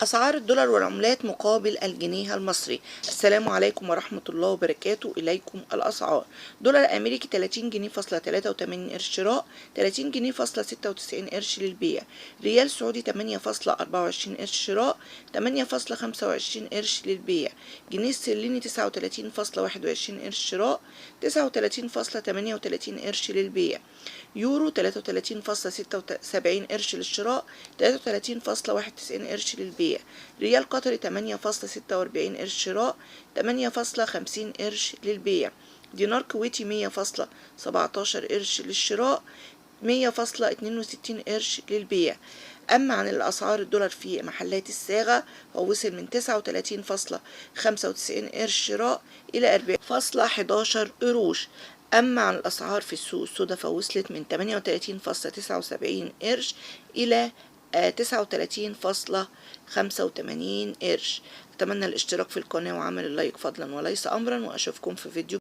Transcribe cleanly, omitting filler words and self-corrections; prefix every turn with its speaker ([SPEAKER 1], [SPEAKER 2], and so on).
[SPEAKER 1] أسعار الدولار والعملات مقابل الجنيه المصري. السلام عليكم ورحمة الله وبركاته. إليكم الأسعار: دولار أمريكي 30 جنيه فاصلة 83 قرش شراء، 30 جنيه فاصلة 96 قرش للبيع. ريال سعودي 8.24 قرش شراء، 8.25 قرش للبيع. جنيه استرليني 39.21 قرش شراء، 39.38 قرش للبيع. يورو 33.76 قرش للشراء، 33.91 قرش للبيع. ريال قطري 8.46 قرش شراء، 8.50 قرش للبيع. دينار كويتي 100.17 قرش للشراء، 100.62 قرش للبيع. أما عن الأسعار الدولار في محلات الصاغة فوصل من 39.95 قرش شراء إلى 40.11 قروش. أما عن الأسعار في السوق السوداء فوصلت من 38.79 قرش إلى 39.85 قرش. أتمنى الاشتراك في القناة وعمل اللايك فضلا وليس أمرا، وأشوفكم في فيديو جديد.